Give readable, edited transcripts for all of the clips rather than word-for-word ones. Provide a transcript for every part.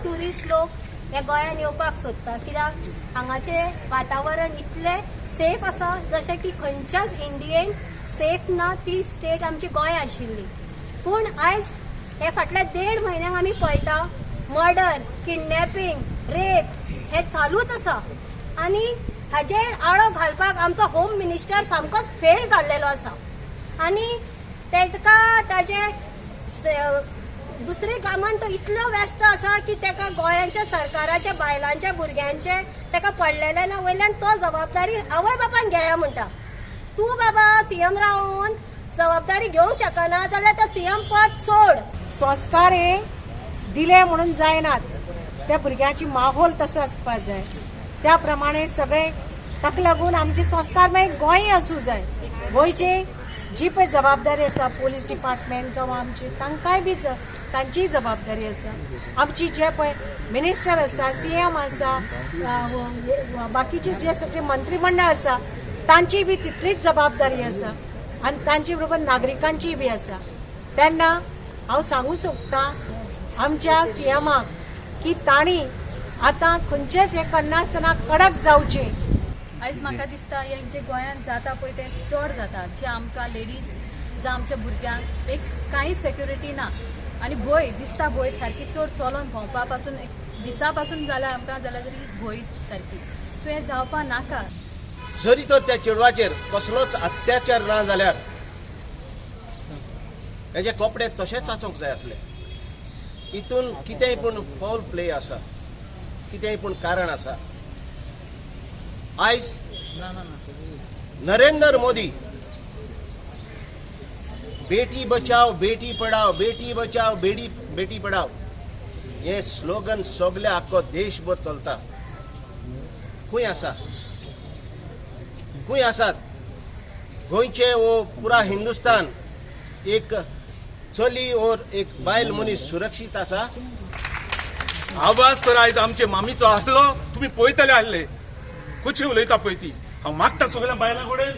Tourist लोक हे गोंयान येवपाक सोदता, कित्याक हांगाचें वातावरण इतलें सेफ आसा जशें की खंयच्याच इंडियेन सेफ ना ती स्टेट आमची गोंय आशिल्ली. पूण आयज हे फाटल्या 1.5 म्हयन्यांक आमी पळयता मर्डर, किडनॅपिंग, रेप हे चालूच आसा आनी हाजेर आळो घालपाक आमचो होम मिनिस्टर सामकोच फेल जाल्लेलो आसा. आनी ताका ताजे दुसरे कामान तो इतलो व्यस्त आसा की ताका गोंयांच्या सरकाराच्या बायलांच्या भुरग्यांचे ताका पडलेलें ना. वयल्यान तो जबाबदारी आवय बापान घेया म्हणटा. तूं बाबा सीएम रावन जबाबदारी घेवंक शकना जाल्यार तो सीएम पद सोड. संस्कार हे दिले म्हणून जायनात, त्या भुरग्याची माहोल तसो आसपाक जाय, त्या प्रमाणे सगळे ताका लागून आमचे संस्कार मागीर गोंय आसूं जाय. गोंयचे जी पळय जबाबदारी आसा पोलीस डिपार्टमेंट जावं आमची, तांकांय बी तांचीय जबाबदारी आसा. आमची जे पळय मिनिस्टर आसा, सीएम आसा, बाकीचे जे सगळे मंत्रीमंडळ आसा तांची बी तितलीच जबाबदारी आसा आनी तांचे बरोबर नागरिकांचीय बी आसा. तेन्ना हांव सांगूं सोदतां आमच्या सीएमाक की तांणी आतां खंयचेच हें करनासतना कडक जावचें. आयज म्हाका दिसता हें जें गोंयांत जाता पळय तें चड जाता, जें आमकां लेडीज जावं आमच्या भुरग्यांक एक कांय सेक्युरिटी ना आनी भंय दिसता, भंय सारकी चड चलोन भोंवपा पासून एक दिसा पासून जाल्यार आमकां जाल्यार तरी भंय सारकी. सो हें जावपा नाका. जरी तर त्या चेडवाचेर कसलोच अत्याचार ना जाल्यार हेजे कपडे तशेच आसूंक जाय आसले. हितून कितेंय पूण फावल प्ले आसा, कितेंय पूण कारण आसा. आयज नरेंद्र मोदी बेटी बचाव बेटी पढाव, बेटी बचाव बेटी पढाव हे स्लोगन सगळे आख्खो देशभर चलता. खंय आसा, खंय आसात गोंयचे वो पुरा हिंदुस्तान एक चली और एक बायल मनीस सुरक्षीत आसा? आवाज तर आयज आमचे मामीचो आहलो, तुमी पळयतले आहले कशी उलयता पळय ती. हांव मागता सगळ्या बायलां कडेन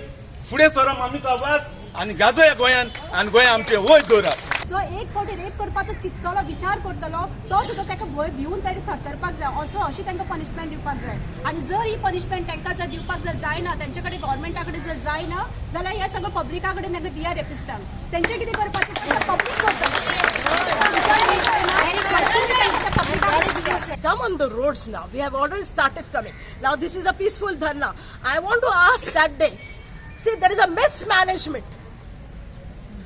फुडें सरा मामीचो आवाज आनी गाजया गोंयान आनी गोंय आमचें वयर दवरात. जो एक फावटी रेप करपाचो चिंततलो, विचार करतलो तो सुद्दां ताका भंय भिवन ताणें थरथरपाक जाय, असो अशी तांकां पनिशमेंट दिवपाक जाय. आनी जर ही पनिशमेंट तांकां जर दिवपाक जर जायना, तेंचे कडेन गव्हर्मेंटा कडेन जर जायना जाल्यार हे सगळें पब्लिका कडेन तांकां दिया रेपिस्टांक, तेंचें कितें करपाचें तें पब्लीक करतलें. Come on the roads now. We have already started coming. Now this is a peaceful dharna. I want to ask that day. See, there is a mismanagement.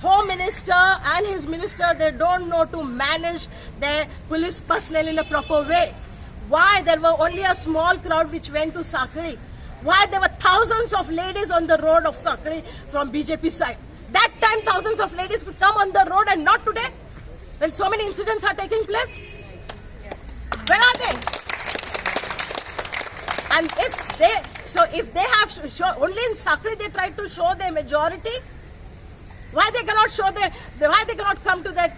Home Minister and his minister, they don't know to manage their police personnel in a proper way. Why there were only a small crowd which went to Sakri? Why there were thousands of ladies on the road of Sakri from BJP side? That time thousands of ladies could come on the road and not today, when so many incidents are taking place. Where are they? And if they have show, only in Sakri they try to show their majority. Why they cannot show their? Why they cannot come to that?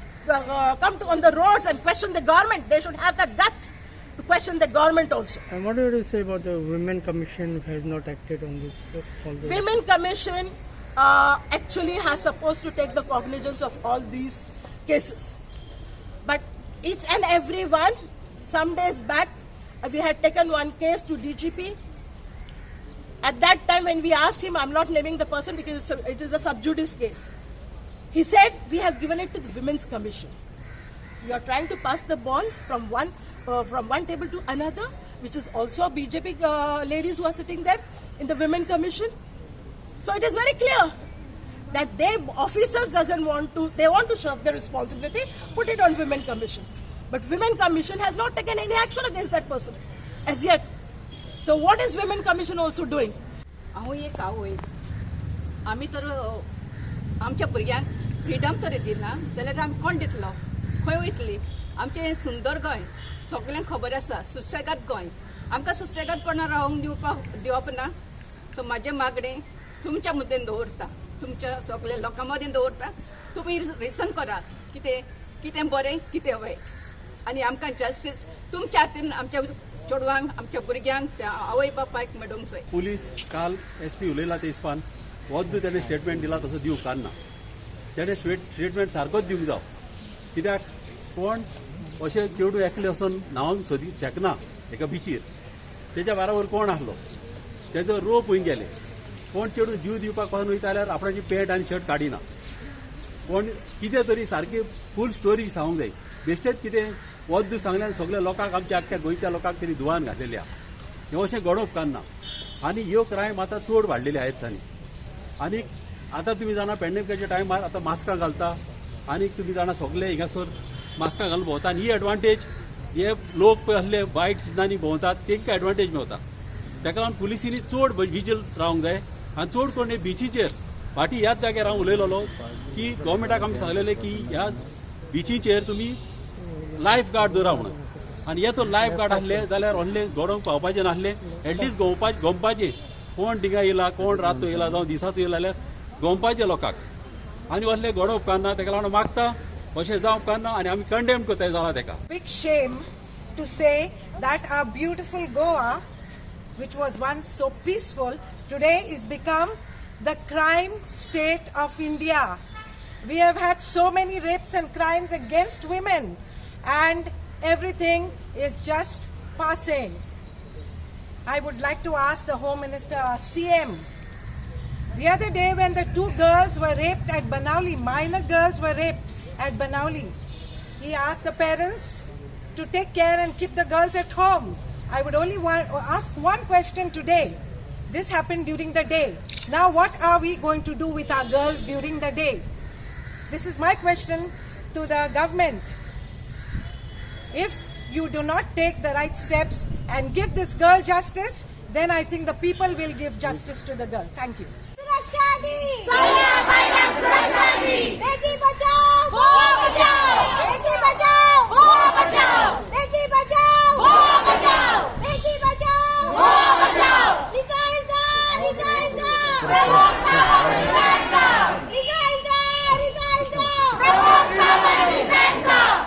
Come to on the roads and question the government? They should have the guts to question the government also. And what do you say about the Women Commission has not acted on this? Women Commission actually has supposed to take the cognizance of all these cases, but each and every one. Some days back, we had taken one case to DGP. At that time when we asked him, I'm not naming the person because it is a sub judice case. He said, we have given it to the Women's Commission. We are trying to pass the ball from one table to another, which is also BJP ladies who are sitting there in the Women Commission. So it is very clear that they officers doesn't want to, they want to shirk their responsibility, put it on Women Commission. But Women Commission has not taken any action against that person as yet. So what is Women Commission also doing? हांव एक आवय, आमी तर आमच्या भुरग्यांक freedom तर दिना जाल्यार आमी कोण दितलो, खंय वयतली? आमचें सुंदर गोंय सगळ्यांक खबर आसा, सुसेगाद गोंय, आमकां सुसेगादपणान रावंक दिवप ना. सो म्हाजें मागणें तुमच्या मुद्देन दवरता, तुमच्या सगळ्या लोकां मदें दवरता, तुमी रिसन करा कितें कितें बरें कितें वायट, आनी आमकां जस्टीस तुमच्या हातीन आमच्या चेडवांक, आमच्या भुरग्यांक, आवय बापायक मेळूंक जाय. पुलीस काल एस पी उलयला ते हिसपान वद्द तेणें स्टेटमेंट दिला तसो दिवंक कारना. तेणें स्टेटमेंट सारकोच दिवंक जाव, कित्याक कोण अशें चेडूं एकलें वचून न्हांवंक सोदी शकना एका बिचीर. तेच्या बाराबर कोण आसलो तेजो रोप वयर गेले. कोण चेडूं जीव दिवपाक पासून वयता जाल्यार आपणाची पॅन्ट आनी शर्ट काडिना. कोण कितें तरी सारकी फूल स्टोरी सांगूंक जाय. बेश्टेच कितें वद्द सांगल्यान सगल्या लोकांक आमच्या आख्ख्या गोंयच्या लोकांक तेणी दुवान घातलेली आहा. हें अशें घडोवप उपकारना आनी ह्यो क्रायम आतां चड वाडलेली ह्या दिसांनी. आनी आतां तुमी जाणा पेंडेमिकाच्या टायमार आतां मास्कां घालता आनी तुमी जाणा सगळे हिंगासर मास्कां घालून भोंवता आनी ही एडवांटेज हे लोक पळय आसले वायट चिंतनांनी भोंवतात तांकां एडवांटेज मेवता. ताका लागून पुलिसींनी चड विजील रावंक जाय आनी चड करून बिचीचेर फाटीं ह्याच जाग्यार हांव उलयलेलो की गव्हर्मेंटाक आमी सांगलेलें की ह्या बिचीचेर तुमी लायफ गार्ड दवरा म्हणून. आनी हे तो लायफ गार्ड आसले जाल्यार व्हडलें घडोवंक पावपाचें नासलें. एटलिस्ट गोमपाचें कोण थिंगा येयला कोण रातचो येयला जावं दिसाचो येयला जाल्यार गोमपाचें लोकांक. आनी व्हडलें घडोवंक उपकारना. ताका लागून मागता अशें जावंक उपकारना आनी आमी कंडेम करता जाला ताका. Big shame to say that our beautiful Goa, which was once so peaceful, today is become the crime state of India. We have had so many rapes and crimes against women, and everything is just passing. I would like to ask the Home Minister, our CM, the other day when the two girls were raped at Benaulim, minor girls were raped at Benaulim, he asked the parents to take care and keep the girls at home. I would only ask one question today. This happened during the day. Now what are we going to do with our girls during the day? This is my question to the government. If you do not take the right steps and give this girl justice, then I think the people will give justice to the girl. Thank you. सुरक्षा दी, सुरक्षा दी, बेटी बचाओ गोवा बचाओ, बेटी बचाओ गोवा बचाओ, बेटी बचाओ गोवा बचाओ, बेटी बचाओ गोवा बचाओ, निकाल जा, निकाल जा।